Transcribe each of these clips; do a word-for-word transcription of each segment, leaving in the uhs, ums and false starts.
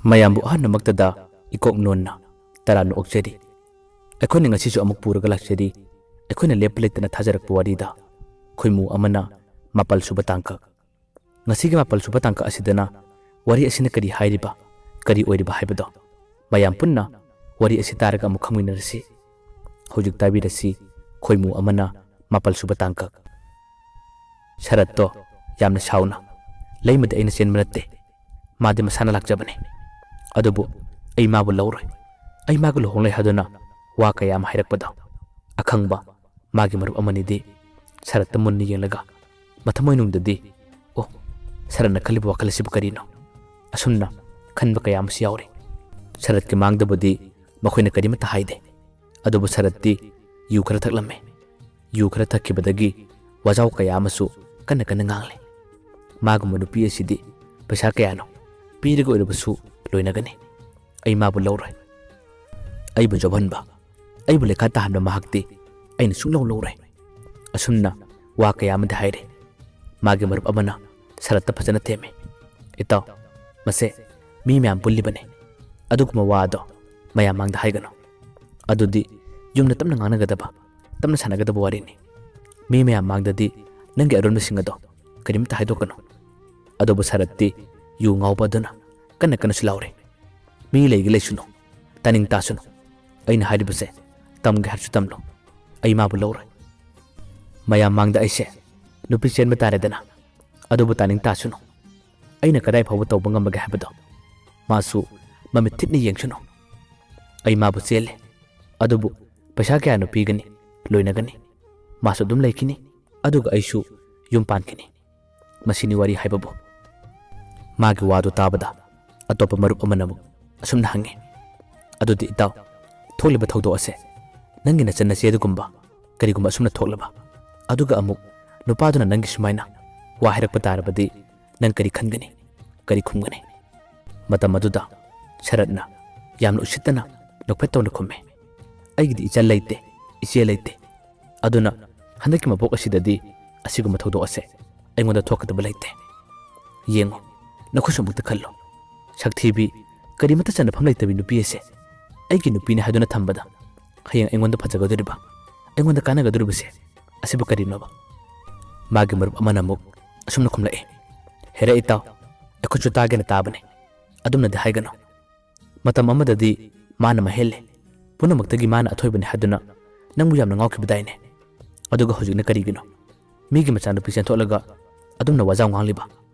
ꯃꯌꯥꯝꯕꯨ ꯑꯍꯥꯟꯕꯃꯛꯇꯗ ꯏꯀꯣꯛ ꯅꯣꯟꯅ ꯇꯔꯥꯝꯅ ꯑꯣꯛꯆꯔꯤ꯫ ꯑꯩꯈꯣꯏꯅ ꯉꯁꯤꯁꯨ ꯑꯃꯨꯛ ꯄꯨꯔꯒ ꯂꯥꯛꯆꯔꯤ꯫ ꯑꯩꯈꯣꯏꯅ ꯂꯦꯞꯄ ꯂꯩꯇꯅ ꯊꯥꯖꯔꯛꯄ ꯋꯥꯔꯤꯗ ꯈꯣꯏꯃꯨ ꯑꯃꯅ ꯃꯥꯄꯜ ꯁꯨꯕ ꯇꯥꯡꯀꯛ꯫ ꯉꯁꯤꯒꯤ ꯃꯥꯄꯜ ꯁꯨꯕ ꯇꯥꯡꯀꯛ ꯑꯁꯤꯗꯅ ꯋꯥꯔꯤ ꯑꯁꯤꯅ ꯀꯔꯤ ꯍꯥꯏꯔꯤꯕ, ꯀꯔꯤ ꯑꯣꯏꯔꯤꯕ ꯍꯥꯏꯕꯗꯣ ꯃꯌꯥꯝ ꯄꯨꯟꯅ ꯋꯥꯔꯤ ꯑꯁꯤ ꯇꯥꯔꯒ ꯑꯃꯨꯛ ꯈꯪꯃꯤꯟꯅꯔꯁꯤ꯫ ꯍꯧꯖꯤꯛ ꯇꯥꯕꯤꯔꯁꯤ, ꯈꯣꯏꯃꯨ ꯑꯃꯅ ꯃꯥꯄꯜ ꯁꯨꯕ ꯇꯥꯡꯀꯛ꯫ ꯁꯔꯠꯇꯣ ꯌꯥꯝꯅ ꯁꯥꯎꯅ, "ꯂꯩꯃꯗꯤ ꯑꯩꯅ ꯆꯦꯟꯕ ꯅꯠꯇꯦ, ꯃꯥꯗꯤ ꯃꯁꯥꯅ ꯂꯥꯛꯆꯕꯅꯤ꯫ ꯑꯗꯨꯕꯨ ꯑꯩ ꯃꯥꯕꯨ ꯂꯧꯔꯣꯏ꯫ ꯑꯩ ꯃꯥꯒ ꯂꯨꯍꯣꯡꯂꯣꯏ" ꯍꯥꯏꯗꯨꯅ ꯋꯥ ꯀꯌꯥ ꯑꯃ ꯍꯥꯏꯔꯛꯄꯗꯣ ꯑꯈꯪꯕ ꯃꯥꯒꯤ ꯃꯔꯨꯞ ꯑꯃꯅꯤꯗꯤ ꯁꯔꯠꯇ ꯃꯨꯟꯅ ꯌꯦꯡꯂꯒ ꯃꯊꯃꯣꯏꯅꯨꯡꯗꯗꯤ, "ꯑꯣ, ꯁꯔꯠꯅ ꯈꯜꯂꯤꯕ ꯋꯥꯈꯜ ꯑꯁꯤꯕꯨ ꯀꯔꯤꯅꯣ?" ꯑꯁꯨꯝꯅ ꯈꯟꯕ ꯀꯌꯥ ꯑꯃꯁꯨ ꯌꯥꯎꯔꯤ꯫ ꯁꯔꯠꯀꯤ ꯃꯥꯡꯗꯕꯨꯗꯤ ꯃꯈꯣꯏꯅ ꯀꯔꯤꯃꯠꯇ ꯍꯥꯏꯗꯦ꯫ ꯑꯗꯨꯕꯨ ꯁꯔꯠꯇꯤ ꯌꯨ ꯈꯔ ꯊꯛꯂꯝꯃꯦ꯫ ꯌꯨ ꯈꯔ ꯊꯛꯈꯤꯕꯗꯒꯤ ꯋꯥꯖꯥꯎ ꯀꯌꯥ ꯑꯃꯁꯨ ꯀꯟꯅ ꯀꯟꯅ ꯉꯥꯡꯂꯦ꯫ ꯃꯥꯒꯨꯝꯕ ꯅꯨꯄꯤ ꯑꯁꯤꯗꯤ ꯄꯩꯁꯥ ꯀꯌꯥꯅꯣ ꯄꯤꯔꯒ ꯑꯣꯏꯔꯕꯁꯨ ꯂꯣꯏꯅꯒꯅꯤ꯫ ꯑꯩ ꯃꯥꯕꯨ ꯂꯧꯔꯣꯏ꯫ ꯑꯩꯕꯨ ꯖꯣꯕꯍꯟꯕ, ꯑꯩꯕꯨ ꯂꯩꯈꯥ ꯇꯥꯍꯟꯕ ꯃꯍꯥꯛꯇꯤ ꯑꯩꯅ ꯁꯨꯡꯂꯧ ꯂꯧꯔꯣꯏ꯫ ꯑꯁꯨꯝꯅ ꯋꯥ ꯀꯌꯥ ꯑꯃꯗꯤ ꯍꯥꯏꯔꯦ꯫ ꯃꯥꯒꯤ ꯃꯔꯨꯞ ꯑꯃꯅ ꯁꯔꯠꯇ ꯐꯖꯅ ꯊꯦꯝꯃꯤ꯫ "ꯏꯇꯥꯎ, ꯃꯁꯦ ꯃꯤ ꯃꯌꯥꯝ ꯄꯨꯜꯂꯤꯕꯅꯤ꯫ ꯑꯗꯨꯒꯨꯝꯕ ꯋꯥ ꯑꯗꯣ ꯃꯌꯥꯝ ꯃꯥꯡꯗ ꯍꯥꯏꯒꯅꯨ꯫ ꯑꯗꯨꯗꯤ ꯌꯨꯝꯗ ꯇꯞꯅ ꯉꯥꯡꯅꯒꯗꯕ, ꯇꯞꯅ ꯁꯥꯟꯅꯒꯗꯕ ꯋꯥꯔꯤꯅꯤ꯫ ꯃꯤ ꯃꯌꯥꯝ ꯃꯥꯡꯗꯗꯤ ꯅꯪꯒꯤ ꯑꯔꯣꯟꯕꯁꯤꯡ ꯑꯗꯣ ꯀꯔꯤꯝꯇ ꯍꯥꯏꯗꯣꯛꯀꯅꯨ"꯫ ꯑꯗꯨꯕꯨ ꯁꯔꯠꯇꯤ ꯌꯨ ꯉꯥꯎꯕ ꯑꯗꯨꯅ ꯀꯟꯅ ꯀꯟꯅꯁꯨ ꯂꯥꯎꯔꯦ꯫ "ꯃꯤ ꯂꯩꯒꯦ ꯂꯩꯁꯅꯨ, ꯇꯥꯅꯤꯡ ꯇꯥꯁꯅꯨ꯫ ꯑꯩꯅ ꯍꯥꯏꯔꯤꯕꯁꯦ ꯇꯝꯒꯦ ꯍꯥꯏꯔꯁꯨ ꯇꯝꯂꯣ꯫ ꯑꯩ ꯃꯥꯕꯨ ꯂꯧꯔꯣꯏ꯫ ꯃꯌꯥꯝ ꯃꯥꯡꯗ ꯑꯩꯁꯦ ꯅꯨꯄꯤ ꯆꯦꯟꯕ ꯇꯥꯔꯦꯗꯅ꯫ ꯑꯗꯨꯕꯨ ꯇꯥꯅꯤꯡ ꯇꯥꯁꯅꯨ꯫ ꯑꯩꯅ ꯀꯗꯥꯏ ꯐꯥꯎꯕ ꯇꯧꯕ ꯉꯝꯕꯒꯦ ꯍꯥꯏꯕꯗꯣ ꯃꯥꯁꯨ ꯃꯃꯤꯠ ꯊꯤꯠꯅ ꯌꯦꯡꯁꯅꯨ꯫ ꯑꯩ ꯃꯥꯕꯨ ꯆꯦꯜꯂꯦ꯫ ꯑꯗꯨꯕꯨ ꯄꯩꯁꯥ ꯀꯌꯥꯅꯣ ꯄꯤꯒꯅꯤ, ꯂꯣꯏꯅꯒꯅꯤ꯫ ꯃꯥꯁꯨ ꯑꯗꯨꯝ ꯂꯩꯈꯤꯅꯤ, ꯑꯗꯨꯒ ꯑꯩꯁꯨ ꯌꯨꯝ ꯄꯥꯟꯈꯤꯅꯤ꯫ ꯃꯁꯤꯅꯤ ꯋꯥꯔꯤ ꯍꯥꯏꯕꯕꯨ"꯫ ꯃꯥꯒꯤ ꯋꯥꯗꯨ ꯇꯥꯕꯗ ꯑꯇꯣꯞꯄ ꯃꯔꯨꯞ ꯑꯃꯅ ꯑꯃꯨꯛ ꯑꯁꯨꯝꯅ ꯍꯪꯉꯤ, "ꯑꯗꯨꯗꯤ ꯏꯇꯥꯎ, ꯊꯣꯛꯂꯤꯕ ꯊꯧꯗꯣꯛ ꯑꯁꯦ ꯅꯪꯒꯤ ꯅꯆꯟ ꯅꯆꯦ ꯑꯗꯨꯒꯨꯝꯕ ꯀꯔꯤꯒꯨꯝꯕ ꯑꯁꯨꯝꯅ ꯊꯣꯛꯂꯕ, ꯑꯗꯨꯒ ꯑꯃꯨꯛ ꯅꯨꯄꯥꯗꯨꯅ ꯅꯪꯒꯤ ꯁꯨꯃꯥꯏꯅ ꯋꯥ ꯍꯥꯏꯔꯛꯄ ꯇꯥꯔꯕꯗꯤ ꯅꯪ ꯀꯔꯤ ꯈꯟꯒꯅꯤ, ꯀꯔꯤ ꯈꯨꯝꯒꯅꯤ?" ꯃꯇꯝ ꯑꯗꯨꯗ ꯁꯔꯠꯅ ꯌꯥꯝꯅ ꯎꯁꯤꯠꯇꯅ ꯅꯣꯛꯐꯦꯠ ꯇꯧꯅ ꯈꯨꯝꯃꯤ, "ꯑꯩꯒꯤꯗꯤ ꯏꯆꯟ ꯂꯩꯇꯦ, ꯏꯆꯦ ꯂꯩꯇꯦ꯫ ꯑꯗꯨꯅ ꯍꯟꯗꯛꯀꯤ ꯃꯄꯣꯛ ꯑꯁꯤꯗꯗꯤ ꯑꯁꯤꯒꯨꯝꯕ ꯊꯧꯗꯣꯛ ꯑꯁꯦ ꯑꯩꯉꯣꯟꯗ ꯊꯣꯛꯀꯗꯕ ꯂꯩꯇꯦ꯫ ꯌꯦꯡꯉꯨ, ꯅꯈꯣꯏꯁꯨ ꯑꯃꯨꯛꯇ ꯈꯜꯂꯨ꯫ ꯁꯛꯊꯤꯕꯤ ꯀꯔꯤꯃꯠꯇ ꯆꯟꯅꯐꯝ ꯂꯩꯇꯕꯤ ꯅꯨꯄꯤ ꯑꯁꯦ ꯑꯩꯒꯤ ꯅꯨꯄꯤꯅꯤ ꯍꯥꯏꯗꯨꯅ ꯊꯝꯕꯗ ꯍꯌꯦꯡ ꯑꯩꯉꯣꯟꯗ ꯐꯖꯒꯗꯣꯔꯤꯕ, ꯑꯩꯉꯣꯟꯗ ꯀꯥꯟꯅꯒꯗꯣꯔꯤꯕꯁꯦ ꯑꯁꯤꯕꯨ ꯀꯔꯤꯅꯣꯕ? ꯃꯥꯒꯤ ꯃꯔꯨꯞ ꯑꯃꯅ ꯑꯃꯨꯛ ꯑꯁꯨꯝꯅ ꯈꯨꯝꯂꯛꯏ, "ꯍꯦꯔꯥ ꯏꯇꯥꯎ, ꯑꯩꯈꯣꯏꯁꯨ ꯇꯥꯒꯦꯅ ꯇꯥꯕꯅꯤ, ꯑꯗꯨꯝꯅꯗꯤ ꯍꯥꯏꯒꯅꯨ꯫ ꯃꯇꯝ ꯑꯃꯗꯗꯤ ꯃꯥꯅ ꯃꯍꯦꯜꯂꯦ, ꯄꯨꯝꯅꯃꯛꯇꯒꯤ ꯃꯥꯅ ꯑꯊꯣꯏꯕꯅꯤ ꯍꯥꯏꯗꯨꯅ ꯅꯪꯕꯨ ꯌꯥꯝꯅ ꯉꯥꯎꯈꯤꯕꯗꯥꯏꯅꯦ? ꯑꯗꯨꯒ ꯍꯧꯖꯤꯛꯅ ꯀꯔꯤꯒꯤꯅꯣ ꯃꯤꯒꯤ ꯃꯆꯥꯅꯨꯄꯤ ꯆꯦꯟꯊꯣꯛꯂꯒ ꯑꯗꯨꯝꯅ ꯋꯥꯖꯥꯎ ꯉꯥꯡꯂꯤꯕ,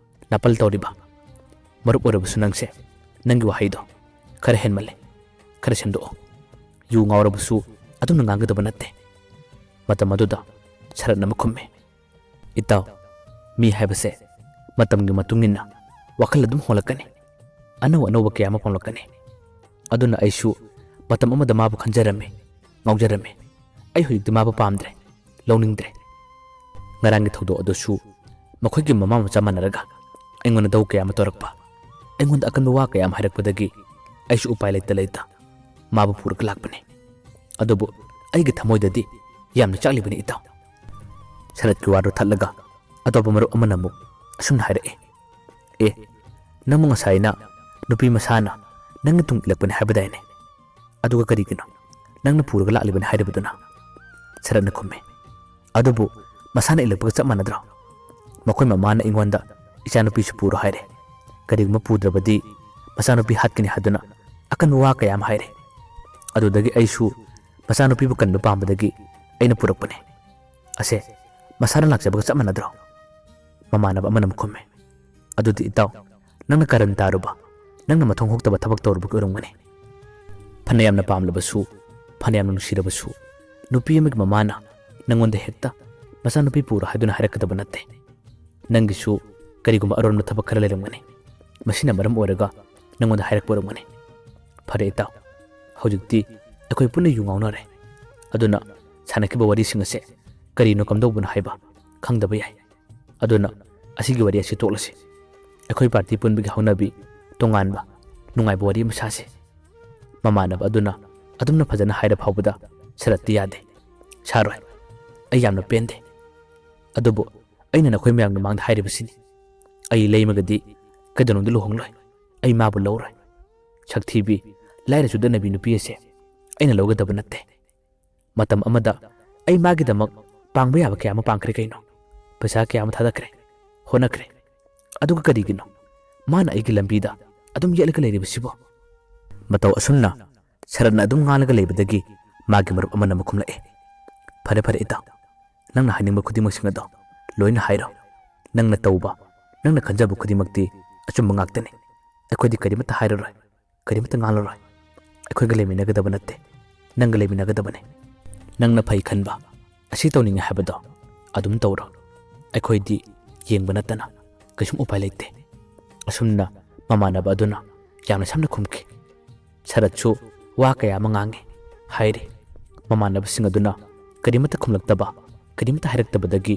ꯅꯥꯄꯜ ꯇꯧꯔꯤꯕ? ꯃꯔꯨꯞ ꯑꯣꯏꯔꯕꯁꯨ ꯅꯪꯁꯦ, ꯅꯪꯒꯤ ꯋꯥꯍꯩꯗꯣ ꯈꯔ ꯍꯦꯟꯃꯜꯂꯦ, ꯈꯔ ꯁꯦꯝꯗꯣꯛꯑꯣ꯫ ꯌꯨ ꯉꯥꯎꯔꯕꯁꯨ ꯑꯗꯨꯝꯅ ꯉꯥꯡꯒꯗꯕ ꯅꯠꯇꯦ"꯫ ꯃꯇꯝ ꯑꯗꯨꯗ ꯁꯔꯠꯅ ꯑꯃ ꯈꯨꯝꯃꯤ, "ꯏꯇꯥꯎ, ꯃꯤ ꯍꯥꯏꯕꯁꯦ ꯃꯇꯝꯒꯤ ꯃꯇꯨꯡ ꯏꯟꯅ ꯋꯥꯈꯜ ꯑꯗꯨꯝ ꯍꯣꯡꯂꯛꯀꯅꯤ, ꯑꯅꯧ ꯑꯅꯧꯕ ꯀꯌꯥ ꯑꯃ ꯄꯣꯡꯂꯛꯀꯅꯤ꯫ ꯑꯗꯨꯅ ꯑꯩꯁꯨ ꯃꯇꯝ ꯑꯃꯗ ꯃꯥꯕꯨ ꯈꯟꯖꯔꯝꯃꯤ, ꯉꯥꯎꯖꯔꯝꯃꯤ꯫ ꯑꯩ ꯍꯧꯖꯤꯛꯇꯤ ꯃꯥꯕꯨ ꯄꯥꯝꯗ꯭ꯔꯦ, ꯂꯧꯅꯤꯡꯗ꯭ꯔꯦ꯫ ꯉꯔꯥꯡꯒꯤ ꯊꯧꯗꯣꯛ ꯑꯗꯨꯁꯨ ꯃꯈꯣꯏꯒꯤ ꯃꯃꯥ ꯃꯆꯥ ꯃꯥꯟꯅꯔꯒ ꯑꯩꯉꯣꯟꯗ ꯗꯧ ꯀꯌꯥ ꯑꯃ ꯇꯧꯔꯛꯄ, ꯑꯩꯉꯣꯟꯗ ꯑꯀꯟꯕ ꯋꯥ ꯀꯌꯥ ꯑꯃ ꯍꯥꯏꯔꯛꯄꯗꯒꯤ ꯑꯩꯁꯨ ꯎꯄꯥꯏ ꯂꯩꯇ ꯂꯩꯇ ꯃꯥꯕꯨ ꯄꯨꯔꯒ ꯂꯥꯛꯄꯅꯤ꯫ ꯑꯗꯨꯕꯨ ꯑꯩꯒꯤ ꯊꯃꯣꯏꯗꯗꯤ ꯌꯥꯝꯅ ꯆꯥꯛꯂꯤꯕꯅꯤ ꯏꯇꯥꯎ"꯫ ꯁꯔꯠꯀꯤ ꯋꯥꯗꯨ ꯊꯠꯂꯒ ꯑꯇꯣꯞꯄ ꯃꯔꯨꯞ ꯑꯃꯅ ꯑꯃꯨꯛ ꯑꯁꯨꯝꯅ ꯍꯥꯏꯔꯛꯏ, "ꯑꯦ, ꯅꯪꯕꯨ ꯉꯁꯥꯏꯅ ꯅꯨꯄꯤ ꯃꯁꯥꯅ ꯅꯪꯒꯤ ꯇꯨꯡ ꯏꯜꯂꯛꯄꯅꯤ ꯍꯥꯏꯕꯗꯥꯏꯅꯦ? ꯑꯗꯨꯒ ꯀꯔꯤꯒꯤꯅꯣ ꯅꯪꯅ ꯄꯨꯔꯒ ꯂꯥꯛꯂꯤꯕꯅꯤ ꯍꯥꯏꯔꯤꯕꯗꯨꯅ?" ꯁꯔꯠꯅ ꯈꯨꯝꯃꯤ, "ꯑꯗꯨꯕꯨ ꯃꯁꯥꯅ ꯏꯜꯂꯛꯄꯒ ꯆꯞ ꯃꯥꯟꯅꯗ꯭ꯔꯣ? ꯃꯈꯣꯏ ꯃꯃꯥꯅ ꯑꯩꯉꯣꯟꯗ ꯏꯆꯥꯅꯨꯄꯤꯁꯨ ꯄꯨꯔꯣ ꯍꯥꯏꯔꯦ, ꯀꯔꯤꯒꯨꯝꯕ ꯄꯨꯗ꯭ꯔꯕꯗꯤ ꯃꯆꯥꯅꯨꯄꯤ ꯍꯥꯠꯀꯅꯤ ꯍꯥꯏꯗꯨꯅ ꯑꯀꯟꯕ ꯋꯥ ꯀꯌꯥ ꯑꯃ ꯍꯥꯏꯔꯦ꯫ ꯑꯗꯨꯗꯒꯤ ꯑꯩꯁꯨ ꯃꯆꯥꯅꯨꯄꯤꯕꯨ ꯀꯟꯕ ꯄꯥꯝꯕꯗꯒꯤ ꯑꯩꯅ ꯄꯨꯔꯛꯄꯅꯦ꯫ ꯑꯁꯦ ꯃꯁꯥꯅ ꯂꯥꯛꯆꯕꯒ ꯆꯞ ꯃꯥꯟꯅꯗ꯭ꯔꯣ?" ꯃꯃꯥꯟꯅꯕ ꯑꯃꯅ ꯑꯃꯨꯛ ꯈꯨꯝꯃꯤ, "ꯑꯗꯨꯗꯤ ꯏꯇꯥꯎ, ꯅꯪꯅ ꯀꯔꯟ ꯇꯥꯔꯨꯕ, ꯅꯪꯅ ꯃꯊꯣꯡ ꯍꯣꯛꯇꯕ ꯊꯕꯛ ꯇꯧꯔꯨꯕꯒꯤ ꯑꯣꯏꯔꯝꯒꯅꯤ꯫ ꯐꯅ ꯌꯥꯝꯅ ꯄꯥꯝꯂꯕꯁꯨ, ꯐꯅ ꯌꯥꯝꯅ ꯅꯨꯡꯁꯤꯔꯕꯁꯨ, ꯅꯨꯄꯤ ꯑꯃꯒꯤ ꯃꯃꯥꯅ ꯅꯪꯉꯣꯟꯗ ꯍꯦꯛꯇ ꯃꯆꯥꯅꯨꯄꯤ ꯄꯨꯔꯣ ꯍꯥꯏꯗꯨꯅ ꯍꯥꯏꯔꯛꯀꯗꯕ ꯅꯠꯇꯦ꯫ ꯅꯪꯒꯤꯁꯨ ꯀꯔꯤꯒꯨꯝꯕ ꯑꯔꯣꯟꯕ ꯊꯕꯛ ꯈꯔ ꯂꯩꯔꯝꯒꯅꯤ, ꯃꯁꯤꯅ ꯃꯔꯝ ꯑꯣꯏꯔꯒ ꯅꯪꯉꯣꯟꯗ ꯍꯥꯏꯔꯛꯄ ꯑꯣꯏꯔꯝꯒꯅꯤ꯫ ꯐꯔꯦ ꯏꯇꯥꯎ, ꯍꯧꯖꯤꯛꯇꯤ ꯑꯩꯈꯣꯏ ꯄꯨꯟꯅ ꯌꯨ ꯉꯥꯎꯅꯔꯦ, ꯑꯗꯨꯅ ꯁꯥꯟꯅꯈꯤꯕ ꯋꯥꯔꯤꯁꯤꯡ ꯑꯁꯦ ꯀꯔꯤꯅꯣ ꯀꯝꯗꯧꯕꯅꯣ ꯍꯥꯏꯕ ꯈꯪꯗꯕ ꯌꯥꯏ꯫ ꯑꯗꯨꯅ ꯑꯁꯤꯒꯤ ꯋꯥꯔꯤ ꯑꯁꯤ ꯇꯣꯛꯂꯁꯤ꯫ ꯑꯩꯈꯣꯏ ꯄꯥꯔꯇꯤ ꯄꯨꯟꯕꯒꯤ ꯍꯧꯅꯕꯤ ꯇꯣꯉꯥꯟꯕ ꯅꯨꯡꯉꯥꯏꯕ ꯋꯥꯔꯤ ꯑꯃ ꯁꯥꯁꯤ"꯫ ꯃꯃꯥꯟꯅꯕ ꯑꯗꯨꯅ ꯑꯗꯨꯝꯅ ꯐꯖꯅ ꯍꯥꯏꯔ ꯐꯥꯎꯕꯗ ꯁꯔꯠꯇꯤ ꯌꯥꯗꯦ꯫ "ꯁꯥꯔꯣꯏ, ꯑꯩ ꯌꯥꯝꯅ ꯄꯦꯟꯗꯦ꯫ ꯑꯗꯨꯕꯨ ꯑꯩꯅ ꯅꯈꯣꯏ ꯃꯌꯥꯝꯒꯤ ꯃꯥꯡꯗ ꯍꯥꯏꯔꯤꯕꯁꯤꯅꯤ, ꯑꯩ ꯂꯩꯃꯒꯗꯤ ꯀꯩꯗꯧꯅꯨꯡꯗ ꯂꯨꯍꯣꯡꯂꯣꯏ꯫ ꯑꯩ ꯃꯥꯕꯨ ꯂꯧꯔꯣꯏ"꯫ ꯁꯛꯊꯤꯕꯤ, ꯂꯥꯏꯔ ꯆꯨꯗꯅꯕꯤ ꯅꯨꯄꯤ ꯑꯁꯦ ꯑꯩꯅ ꯂꯧꯒꯗꯕ ꯅꯠꯇꯦ꯫ ꯃꯇꯝ ꯑꯃꯗ ꯑꯩ ꯃꯥꯒꯤꯗꯃꯛ ꯄꯥꯡꯕ ꯌꯥꯕ ꯀꯌꯥ ꯑꯃ ꯄꯥꯡꯈ꯭ꯔꯦ ꯀꯩꯅꯣ꯫ ꯄꯩꯁꯥ ꯀꯌꯥ ꯑꯃ ꯊꯥꯗꯈ꯭ꯔꯦ, ꯍꯣꯠꯅꯈ꯭ꯔꯦ꯫ ꯑꯗꯨꯒ ꯀꯔꯤꯒꯤꯅꯣ ꯃꯥꯅ ꯑꯩꯒꯤ ꯂꯝꯕꯤꯗ ꯑꯗꯨꯝ ꯌꯦꯠꯂꯒ ꯂꯩꯔꯤꯕꯁꯤꯕꯣ? ꯃꯇꯧ ꯑꯁꯨꯝꯅ ꯁꯔꯠꯅ ꯑꯗꯨꯝ ꯉꯥꯡꯂꯒ ꯂꯩꯕꯗꯒꯤ ꯃꯥꯒꯤ ꯃꯔꯨꯞ ꯑꯃꯅ ꯑꯃꯨꯛ ꯈꯨꯝꯂꯛꯑꯦ, "ꯐꯔꯦ, ꯐꯔꯦ, ꯏꯇꯥꯎ, ꯅꯪꯅ ꯍꯥꯏꯅꯤꯡꯕ ꯈꯨꯗꯤꯡꯃꯛꯁꯤꯡ ꯑꯗꯣ ꯂꯣꯏꯅ ꯍꯥꯏꯔꯣ꯫ ꯅꯪꯅ ꯇꯧꯕ, ꯅꯪꯅ ꯈꯟꯖꯕ ꯈꯨꯗꯤꯡꯃꯛꯇꯤ ꯑꯆꯨꯝꯕ ꯉꯥꯛꯇꯅꯤ꯫ ꯑꯩꯈꯣꯏꯗꯤ ꯀꯔꯤꯃꯠꯇ ꯍꯥꯏꯔꯔꯣꯏ, ꯀꯔꯤꯃꯠꯇ ꯉꯥꯡꯂꯔꯣꯏ꯫ ꯑꯩꯈꯣꯏꯒ ꯂꯩꯃꯤꯟꯅꯒꯗꯕ ꯅꯠꯇꯦ, ꯅꯪꯒ ꯂꯩꯃꯤꯟꯅꯒꯗꯕꯅꯤ꯫ ꯅꯪꯅ ꯐꯩ ꯈꯟꯕ, ꯑꯁꯤ ꯇꯧꯅꯤꯡꯉꯦ ꯍꯥꯏꯕꯗꯣ ꯑꯗꯨꯝ ꯇꯧꯔꯣ꯫ ꯑꯩꯈꯣꯏꯗꯤ ꯌꯦꯡꯕ ꯅꯠꯇꯅ ꯀꯩꯁꯨꯝ ꯎꯄꯥꯏ ꯂꯩꯇꯦ"꯫ ꯑꯁꯨꯝꯅ ꯃꯃꯥꯟꯅꯕ ꯑꯗꯨꯅ ꯌꯥꯝꯅ ꯁꯝꯅ ꯈꯨꯝꯈꯤ꯫ ꯁꯔꯠꯁꯨ ꯋꯥ ꯀꯌꯥ ꯑꯃ ꯉꯥꯡꯉꯤ ꯍꯥꯏꯔꯤ꯫ ꯃꯃꯥꯟꯅꯕꯁꯤꯡ ꯑꯗꯨꯅ ꯀꯔꯤꯃꯠꯇ ꯈꯨꯝꯂꯛꯇꯕ, ꯀꯔꯤꯃꯠꯇ ꯍꯥꯏꯔꯛꯇꯕꯗꯒꯤ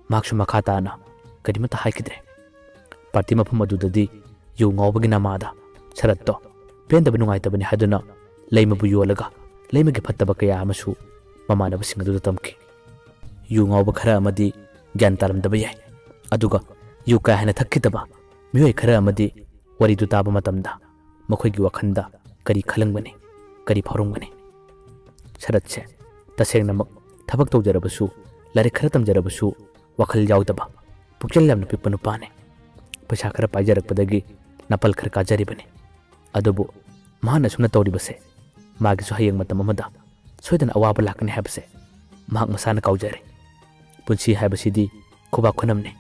ꯃꯍꯥꯛꯁꯨ ꯃꯈꯥ ꯇꯥꯅ ꯀꯔꯤꯃꯠꯇ ꯍꯥꯏꯈꯤꯗ꯭ꯔꯦ꯫ ꯄꯥꯔꯇꯤ ꯃꯐꯝ ꯑꯗꯨꯗꯗꯤ ꯌꯨ ꯉꯥꯎꯕꯒꯤ ꯅꯃꯥꯗ ꯁꯔꯠꯇꯣ ꯄꯦꯟꯗꯕ ꯅꯨꯡꯉꯥꯏꯇꯕꯅꯤ ꯍꯥꯏꯗꯨꯅ ꯂꯩꯃꯕꯨ ꯌꯣꯜꯂꯒ ꯂꯩꯃꯒꯤ ꯐꯠꯇꯕ ꯀꯌꯥ ꯑꯃꯁꯨ ꯃꯃꯥꯟꯅꯕꯁꯤꯡ ꯑꯗꯨꯗ ꯇꯝꯈꯤ꯫ ꯌꯨ ꯉꯥꯎꯕ ꯈꯔ ꯑꯃꯗꯤ ꯒ꯭ꯌꯥꯟ ꯇꯥꯔꯝꯗꯕ ꯌꯥꯏ, ꯑꯗꯨꯒ ꯌꯨ ꯀꯥ ꯍꯦꯟꯅ ꯊꯛꯈꯤꯗꯕ ꯃꯤꯑꯣꯏ ꯈꯔ ꯑꯃꯗꯤ ꯋꯥꯔꯤꯗꯨ ꯇꯥꯕ ꯃꯇꯝꯗ ꯃꯈꯣꯏꯒꯤ ꯋꯥꯈꯜꯗ ꯀꯔꯤ ꯈꯜꯂꯝꯒꯅꯤ, ꯀꯔꯤ ꯐꯥꯎꯔꯝꯒꯅꯤ? ꯁꯔꯠꯁꯦ ꯇꯁꯦꯡꯅꯃꯛ ꯊꯕꯛ ꯇꯧꯖꯔꯕꯁꯨ, ꯂꯥꯏꯔꯤꯛ ꯈꯔ ꯇꯝꯖꯔꯕꯁꯨ ꯋꯥꯈꯜ ꯌꯥꯎꯗꯕ, ꯄꯨꯛꯆꯦꯜ ꯌꯥꯝꯅ ꯄꯤꯛꯄ ꯅꯨꯄꯥꯅꯤ꯫ ꯄꯩꯁꯥ ꯈꯔ ꯄꯥꯏꯖꯔꯛꯄꯗꯒꯤ ꯅꯥꯄꯜ ꯈꯔ ꯀꯥꯖꯔꯤꯕꯅꯤ꯫ ꯑꯗꯨꯕꯨ ꯃꯍꯥꯛꯅ ꯑꯁꯨꯝꯅ ꯇꯧꯔꯤꯕꯁꯦ ꯃꯥꯒꯤꯁꯨ ꯍꯌꯦꯡ ꯃꯇꯝ ꯑꯃꯗ ꯁꯣꯏꯗꯅ ꯑꯋꯥꯕ ꯂꯥꯛꯀꯅꯤ ꯍꯥꯏꯕꯁꯦ ꯃꯍꯥꯛ ꯃꯁꯥꯅ ꯀꯥꯎꯖꯔꯦ꯫ ꯄꯨꯟꯁꯤ ꯍꯥꯏꯕꯁꯤꯗꯤ ꯈꯨꯕꯥꯛ ꯈꯨꯅꯝꯅꯤ꯫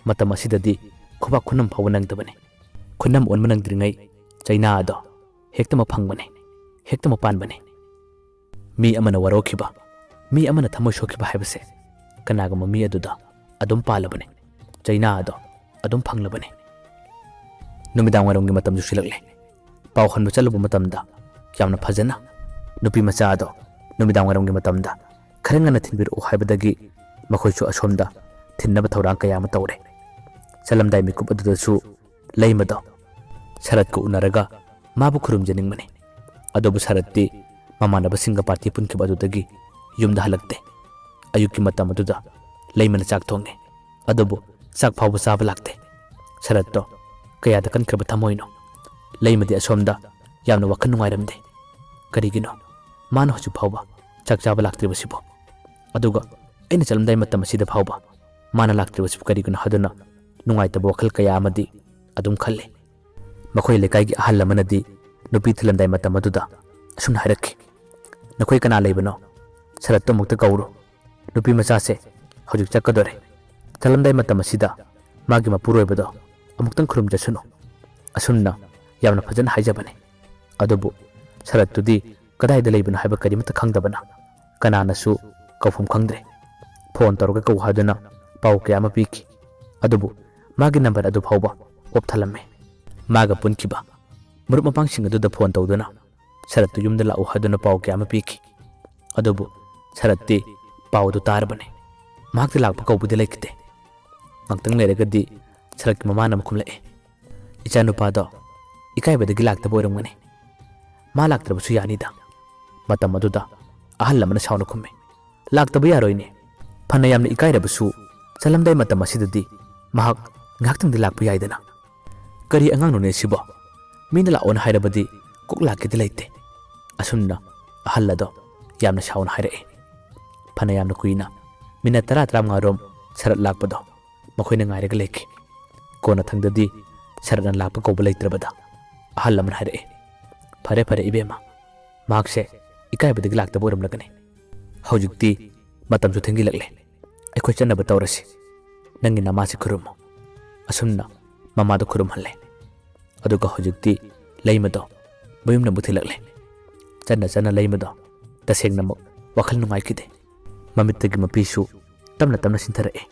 ꯃꯇꯝ ꯑꯁꯤꯗꯗꯤ ꯈꯨꯕꯥꯛ ꯈꯨꯅꯝ ꯐꯥꯎꯕ ꯅꯪꯗꯕꯅꯤ꯫ ꯈꯨꯅꯝ ꯑꯣꯟꯕ ꯅꯪꯗ꯭ꯔꯤꯉꯩ ꯆꯩꯅꯥ ꯑꯗꯣ ꯍꯦꯛꯇꯃꯛ ꯐꯪꯕꯅꯤ, ꯍꯦꯛꯇꯃꯛ ꯄꯥꯟꯕꯅꯤ꯫ ꯃꯤ ꯑꯃꯅ ꯋꯥꯔꯧꯈꯤꯕ, ꯃꯤ ꯑꯃꯅ ꯊꯃꯣꯏ ꯁꯣꯛꯈꯤꯕ ꯍꯥꯏꯕꯁꯦ ꯀꯅꯥꯒꯨꯝꯕ ꯃꯤ ꯑꯗꯨꯗ ꯑꯗꯨꯝ ꯄꯥꯜꯂꯕꯅꯤ, ꯆꯩꯅꯥ ꯑꯗꯣ ꯑꯗꯨꯝ ꯐꯪꯂꯕꯅꯤ꯫ ꯅꯨꯃꯤꯗꯥꯡ ꯋꯥꯏꯔꯝꯒꯤ ꯃꯇꯝꯁꯨ ꯁꯤꯜꯂꯛꯂꯦ꯫ ꯄꯥꯎ ꯍꯟꯕ ꯆꯠꯂꯨꯕ ꯃꯇꯝꯗ ꯌꯥꯝꯅ ꯐꯖꯅ ꯅꯨꯄꯤ ꯃꯆꯥ ꯑꯗꯣ ꯅꯨꯃꯤꯗꯥꯡ ꯋꯥꯏꯔꯝꯒꯤ ꯃꯇꯝꯗ ꯈꯔ ꯉꯟꯅ ꯊꯤꯟꯕꯤꯔꯛꯎ ꯍꯥꯏꯕꯗꯒꯤ ꯃꯈꯣꯏꯁꯨ ꯑꯁꯣꯝꯗ ꯊꯤꯟꯅꯕ ꯊꯧꯔꯥꯡ ꯀꯌꯥ ꯑꯃ ꯇꯧꯔꯦ꯫ ꯆꯠꯂꯝꯗꯥꯏ ꯃꯤꯀꯨꯞ ꯑꯗꯨꯗꯁꯨ ꯂꯩꯃꯗꯣ ꯁꯔꯠꯀ ꯎꯅꯔꯒ ꯃꯥꯕꯨ ꯈꯨꯔꯨꯝꯖꯅꯤꯡꯕꯅꯤ꯫ ꯑꯗꯨꯕꯨ ꯁꯔꯠꯇꯤ ꯃꯃꯥꯟꯅꯕꯁꯤꯡꯒ ꯄꯥꯔꯇꯤ ꯄꯨꯟꯈꯤꯕ ꯑꯗꯨꯗꯒꯤ ꯌꯨꯝꯗ ꯍꯜꯂꯛꯇꯦ꯫ ꯑꯌꯨꯛꯀꯤ ꯃꯇꯝ ꯑꯗꯨꯗ ꯂꯩꯃꯅ ꯆꯥꯛ ꯊꯣꯡꯉꯦ, ꯑꯗꯨꯕꯨ ꯆꯥꯛ ꯐꯥꯎꯕ ꯆꯥꯕ ꯂꯥꯛꯇꯦ꯫ ꯁꯔꯠꯇꯣ ꯀꯌꯥꯗ ꯀꯟꯈ꯭ꯔꯕ ꯊꯃꯣꯏꯅꯣ? ꯂꯩꯃꯗꯤ ꯑꯁꯣꯝꯗ ꯌꯥꯝꯅ ꯋꯥꯈꯜ ꯅꯨꯡꯉꯥꯏꯔꯝꯗꯦ꯫ ꯀꯔꯤꯒꯤꯅꯣ ꯃꯥꯅ ꯍꯧꯖꯤꯛ ꯐꯥꯎꯕ ꯆꯥꯛ ꯆꯥꯕ ꯂꯥꯛꯇ꯭ꯔꯤꯕꯁꯤꯕꯣ? ꯑꯗꯨꯒ ꯑꯩꯅ ꯆꯠꯂꯝꯗꯥꯏ ꯃꯇꯝ ꯑꯁꯤꯗ ꯐꯥꯎꯕ ꯃꯥꯅ ꯂꯥꯛꯇ꯭ꯔꯤꯕꯁꯤꯕꯨ ꯀꯔꯤꯒꯤꯅꯣ ꯍꯥꯏꯗꯨꯅ ꯅꯨꯡꯉꯥꯏꯇꯕ ꯋꯥꯈꯜ ꯀꯌꯥ ꯑꯃꯗꯤ ꯑꯗꯨꯝ ꯈꯜꯂꯤ꯫ ꯃꯈꯣꯏ ꯂꯩꯀꯥꯏꯒꯤ ꯑꯍꯜ ꯑꯃꯅꯗꯤ ꯅꯨꯄꯤ ꯊꯤꯜꯂꯝꯗꯥꯏ ꯃꯇꯝ ꯑꯗꯨꯗ ꯑꯁꯨꯝꯅ ꯍꯥꯏꯔꯛꯈꯤ, "ꯅꯈꯣꯏ ꯀꯅꯥ ꯂꯩꯕꯅꯣ? ꯁꯔꯠꯇꯨ ꯑꯃꯨꯛꯇ ꯀꯧꯔꯨ꯫ ꯅꯨꯄꯤ ꯃꯆꯥꯁꯦ ꯍꯧꯖꯤꯛ ꯆꯠꯀꯗꯣꯔꯦ꯫ ꯆꯠꯂꯝꯗꯥꯏ ꯃꯇꯝ ꯑꯁꯤꯗ ꯃꯥꯒꯤ ꯃꯄꯨꯔꯣꯏꯕꯗꯣ ꯑꯃꯨꯛꯇꯪ ꯈꯨꯔꯨꯝꯖꯁꯅꯨ꯫" ꯑꯁꯨꯝꯅ ꯌꯥꯝꯅ ꯐꯖꯅ ꯍꯥꯏꯖꯕꯅꯤ꯫ ꯑꯗꯨꯕꯨ ꯁꯔꯠꯇꯨꯗꯤ ꯀꯗꯥꯏꯗ ꯂꯩꯕꯅꯣ ꯍꯥꯏꯕ ꯀꯔꯤꯃꯠꯇ ꯈꯪꯗꯕꯅ ꯀꯅꯥꯅꯁꯨ ꯀꯧꯐꯝ ꯈꯪꯗ꯭ꯔꯦ꯫ ꯐꯣꯟ ꯇꯧꯔꯒ ꯀꯧ ꯍꯥꯏꯗꯨꯅ ꯄꯥꯎ ꯀꯌꯥ ꯑꯃ ꯄꯤꯈꯤ꯫ ꯑꯗꯨꯕꯨ ꯃꯥꯒꯤ ꯅꯝꯕꯔ ꯑꯗꯨ ꯐꯥꯎꯕ ꯑꯣꯐ ꯊꯜꯂꯝꯃꯦ꯫ ꯃꯥꯒ ꯄꯨꯟꯈꯤꯕ ꯃꯔꯨꯞ ꯃꯄꯥꯡꯁꯤꯡ ꯑꯗꯨꯗ ꯐꯣꯟ ꯇꯧꯗꯨꯅ ꯁꯔꯠꯇꯨ ꯌꯨꯝꯗ ꯂꯥꯛꯎ ꯍꯥꯏꯗꯨꯅ ꯄꯥꯎ ꯀꯌꯥ ꯑꯃ ꯄꯤꯈꯤ꯫ ꯑꯗꯨꯕꯨ ꯁꯔꯠꯇꯤ ꯄꯥꯎ ꯑꯗꯨ ꯇꯥꯔꯕꯅꯤ꯫ ꯃꯍꯥꯛꯇꯤ ꯂꯥꯛꯄ ꯀꯧꯕꯗꯤ ꯂꯩꯈꯤꯗꯦ꯫ ꯉꯥꯛꯇꯪ ꯂꯩꯔꯒꯗꯤ ꯁꯔꯠꯀꯤ ꯃꯃꯥꯅ ꯑꯃꯨꯛ ꯈꯨꯝꯂꯛꯑꯦ, "ꯏꯆꯥꯅꯨꯄꯥꯗꯣ ꯏꯀꯥꯏꯕꯗꯒꯤ ꯂꯥꯛꯇꯕ ꯑꯣꯏꯔꯝꯒꯅꯤ꯫ ꯃꯥ ꯂꯥꯛꯇ꯭ꯔꯕꯁꯨ ꯌꯥꯅꯤꯗ꯫" ꯃꯇꯝ ꯑꯗꯨꯗ ꯑꯍꯜ ꯑꯃꯅ ꯁꯥꯎꯅ ꯈꯨꯝꯃꯤ, "ꯂꯥꯛꯇꯕ ꯌꯥꯔꯣꯏꯅꯦ꯫ ꯐꯅ ꯌꯥꯝꯅ ꯏꯀꯥꯏꯔꯕꯁꯨ ꯆꯠꯂꯝꯗꯥꯏ ꯃꯇꯝ ꯑꯁꯤꯗꯗꯤ ꯃꯍꯥꯛ ꯉꯥꯏꯍꯥꯛꯇꯪꯗꯤ ꯂꯥꯛꯄ ꯌꯥꯏꯗꯅ꯫ ꯀꯔꯤ ꯑꯉꯥꯡꯅꯣꯅꯦ ꯁꯤꯕꯣ? ꯃꯤꯅ ꯂꯥꯛꯑꯣꯅ ꯍꯥꯏꯔꯕꯗꯤ ꯀꯣꯛ ꯂꯥꯛꯀꯦꯗꯤ ꯂꯩꯇꯦ꯫" ꯑꯁꯨꯝꯅ ꯑꯍꯜ ꯑꯗꯣ ꯌꯥꯝꯅ ꯁꯥꯎꯅ ꯍꯥꯏꯔꯛꯏ꯫ ꯐꯅ ꯌꯥꯝꯅ ꯀꯨꯏꯅ, ꯃꯤꯅꯠ ꯇꯔꯥ ꯇꯔꯥꯃꯉꯥꯔꯣꯝ ꯁꯔꯠ ꯂꯥꯛꯄꯗꯣ ꯃꯈꯣꯏꯅ ꯉꯥꯏꯔꯒ ꯂꯩꯈꯤ꯫ ꯀꯣꯟꯅꯊꯪꯗꯗꯤ ꯁꯔꯠꯅ ꯂꯥꯛꯄ ꯀꯧꯕ ꯂꯩꯇ꯭ꯔꯕꯗ ꯑꯍꯜ ꯑꯃꯅ ꯍꯥꯏꯔꯛꯏ, "ꯐꯔꯦ ꯐꯔꯦ ꯏꯕꯦꯝꯃ, ꯃꯍꯥꯛꯁꯦ ꯏꯀꯥꯏꯕꯗꯒꯤ ꯂꯥꯛꯇꯕ ꯑꯣꯏꯔꯝꯂꯒꯅꯤ꯫ ꯍꯧꯖꯤꯛꯇꯤ ꯃꯇꯝꯁꯨ ꯊꯦꯡꯖꯤꯜꯂꯛꯂꯦ꯫ ꯑꯩꯈꯣꯏ ꯆꯠꯅꯕ ꯇꯧꯔꯁꯤ꯫ ꯅꯪꯒꯤ ꯅꯃꯥꯁꯤ ꯈꯨꯔꯨꯝꯃꯨ꯫" ꯑꯁꯨꯝꯅ ꯃꯃꯥꯗꯨ ꯈꯨꯔꯨꯝꯍꯜꯂꯦ꯫ ꯑꯗꯨꯒ ꯍꯧꯖꯤꯛꯇꯤ ꯂꯩꯃꯗꯣ ꯃꯌꯨꯝꯗ ꯑꯃꯨꯛ ꯊꯤꯜꯂꯛꯂꯦ꯫ ꯆꯠꯅ ꯆꯠꯅ ꯂꯩꯃꯗꯣ ꯇꯁꯦꯡꯅꯃꯛ ꯋꯥꯈꯜ ꯅꯨꯡꯉꯥꯏꯈꯤꯗꯦ꯫ ꯃꯃꯤꯠꯇꯒꯤ ꯃꯄꯤꯁꯨ ꯇꯞꯅ ꯇꯞꯅ ꯁꯤꯟꯊꯔꯛꯑꯦ꯫